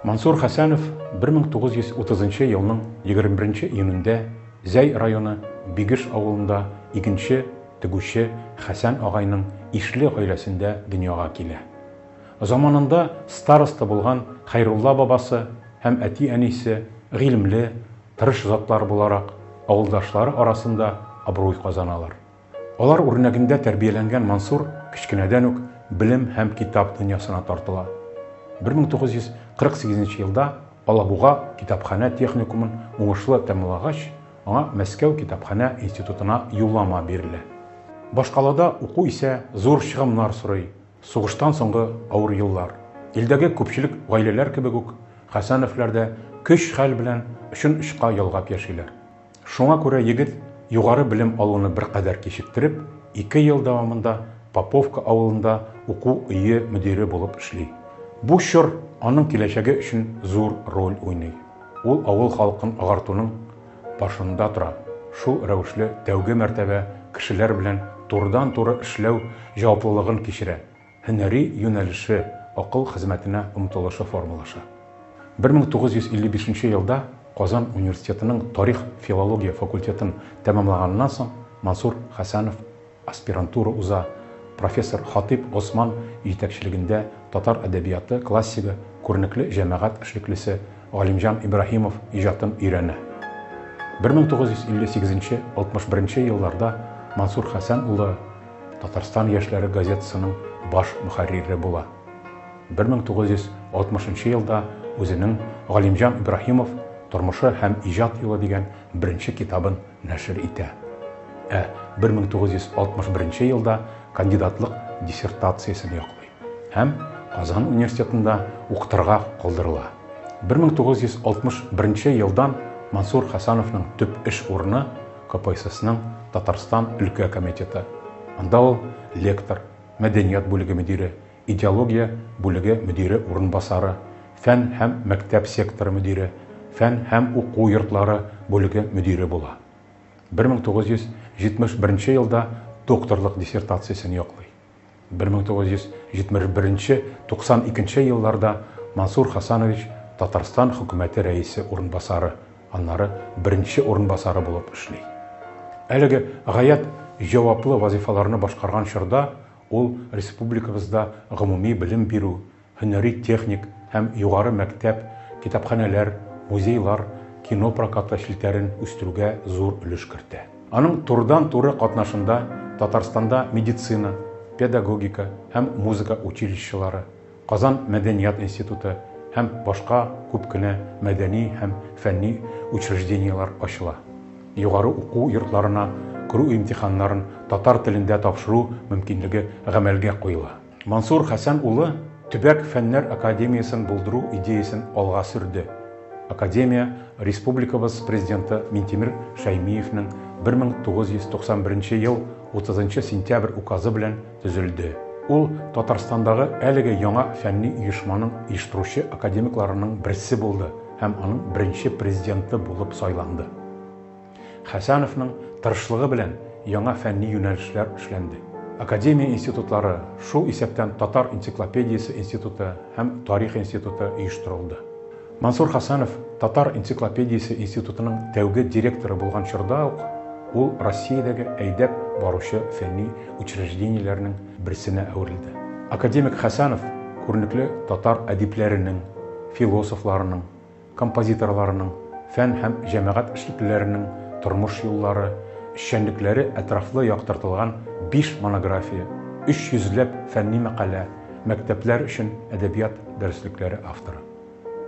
Мансур Хәсәнов 1930 елның 21 июнендә Зәй районы Бигеш авылында игенче, тегүче Хәсән агайның ишле гаиләсендә дөньяга килә. Заманында староста булган Хәйрулла бабасы һәм әти-әнисе гыйлемле, тырыш затлар буларак, авылдашлары арасында абруй казаналар. Алар үрнәгендә тәрбияләнгән Мансур кечкенәдән үк белем һәм китап дөньясына тартыла. 1948 елда Алабуга китапханә техникумын уңышлы тәмамлагач, аңа Мәскәү китапханә институтына юллама бирелә. Башкалада уку исә зур чыгымнар сорый, сугыштан соңгы авыр еллар. Илдәге күпчелек гаиләләр кебек үк, Хәсәновлар да көч-хәл белән очын-очка ялгап яшиләр. Шуңа күрә егет, югары белем алуны беркадәр кичектереп, ике ел дәвамында Поповка авылында уку өе мөдире булып эшли. Бу чор аның киләчәге өчен зур роль уйный. Ул авыл халкын агартуның башында тора, шул рәвешле тәүге мәртәбә кешеләр белән турыдан-туры эшләү җаваплылыгын кичерә. Һөнәри юнәлеше, акыл хезмәтенә омтылышы формалаша. 1955 нче елда Казан университетының тарих-филология факультетын тәмамлаганнан соң Мансур Хәсәнов аспирантура уза, профессор Хатыйп Госман җитәкчелегендә татар әдәбияты классигы, күренекле җәмәгать эшлеклесе Галимҗан Ибраһимов иҗатын өйрәнә. 1958 нче 61 нче елларда Мансур Хәсән улы Татарстан яшьләре газетасының баш мөхәррире була. 1960 нчы елда үзенең Галимҗан Ибраһимов тормышы һәм иҗат юлы дигән беренче китабын нәшер итә. Ә 1961 елда кандидатлык диссертациясен яклый һәм Казан университетында укытырга калдырыла. 1961 елдан Мансур Хәсәновның төп эш урыны КПССның Татарстан өлкә комитеты. Анда ул лектор, мәдәният бүлеге мөдире, идеология бүлеге мөдире урынбасары, фән һәм мәктәп секторы мөдире, фән һәм уку йортлары бүлеге мөдире була. 1971 елда докторлык диссертациясен яклый. 1971 92 елларда Мансур Хасанович Татарстан хөкүмәте рәисе урынбасары, аннары беренче урынбасары булып эшли. Әлеге гаять җаваплы вазифаларны башкарган чорда ул республикабызда гомуми белем бирү, һөнәри техник һәм югары мәктәп, китапханәләр, музейлар, кино прокаты челтәрен үстерүгә зур өлеш кертә. Аның турыдан-туры катнашында Татарстанда медицина, педагогика һәм музыка училищелары, Казан мәдәният институты һәм башка күп кенә мәдәни һәм фәнни учреждениеләр ачыла. Югары уку йортларына керү имтиханнарын татар телендә тапшыру мөмкинлеге гамәлгә куела. Мансур Хәсән улы Төбәк фәннәр академиясен булдыру идеясен алга сөрде. Академия республикабыз Президенты Минтимер Шәймиевнең 1991 ел 30 сентябрь указы белән төзелде. Ул Татарстандагы әлеге яңа фәнни оешманың оештыручы академикларының берсе булды һәм аның беренче президенты булып сайланды. Хәсәновның тырышлыгы белән яңа фәнни юнәлешләр эшләнде. Академия институтлары, шул исәптән Татар энциклопедиясе институты һәм Тарих институты оештырылды. Мансур Хәсәнов Татар энциклопедиясе институтының тәүге директоры булган чорда ук ул Россиядәге әйдәп баручы фәнни учреждениеләрнең берсенә әверелде. Академик Хәсәнов күренекле татар әдипләренең, философларының, композиторларының, фән һәм җәмәгать эшлеклеләренең тормыш юллары, эшчәнлекләре әтрафлы яктыртылган биш монография, өч йөзләп фәнни мәкалә, мәктәпләр өчен әдәбият дәреслекләре авторы.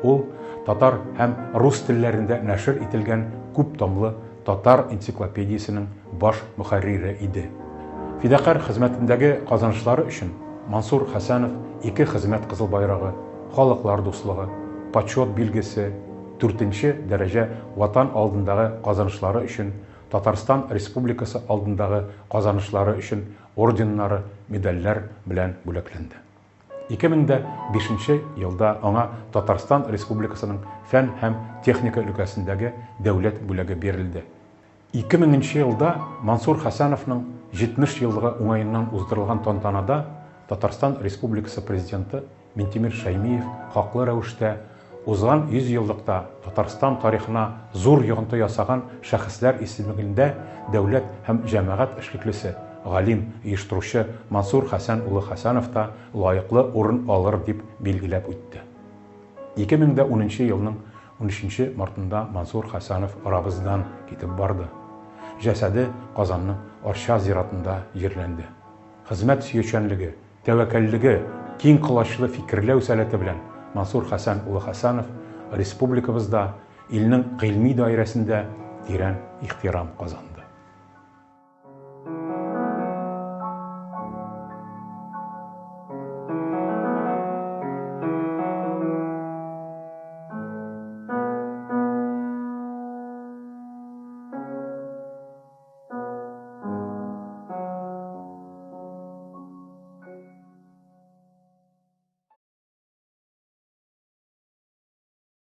Ул татар һәм рус телләрендә нәшер ителгән күп томлы Татар энциклопедиясенең баш мөхәррире иде. Фидакарь хезмәтендәге казанышлары өчен Мансур Хәсәнов ике Хезмәт Кызыл Байрагы, Халыклар дуслыгы, Почет билгесе, дүртенче дәрәҗә Ватан алдындагы казанышлары өчен, Татарстан Республикасы алдындагы казанышлары өчен орденнары, медальләр белән бүләкләнде. 2005 нче елда аңа Татарстан Республикасының фән һәм техника өлкәсендәге дәүләт бүләге бирелде. 2000 нче елда Мансур Хәсәновның 70 еллыгы уңаеннан уздырылган тантанада Татарстан Республикасы Президенты Минтимер Шәймиев хаклы рәвештә Узган 100 еллыкта Татарстан тарихына зур йогынты ясаган шәхесләр исемлегендә дәүләт һәм җәмәгать эшлеклесе, галим, оештыручы Мансур Хәсән улы Хәсәнов та лаеклы урын алыр, дип билгеләп үтте. 2010 елның унөченче мартында Мансур Хәсәнов арабыздан китеп барды. Җәсәде Казанның Арча зиратында җирләнде. Хезмәт сөючәнлеге, тәвәккәллеге, киң колачлы фикерләү сәләте белән Мансур Хәсән улы Хәсәнов республикабызда, илнең гыйльми даирәсендә тирән ихтирам казанды.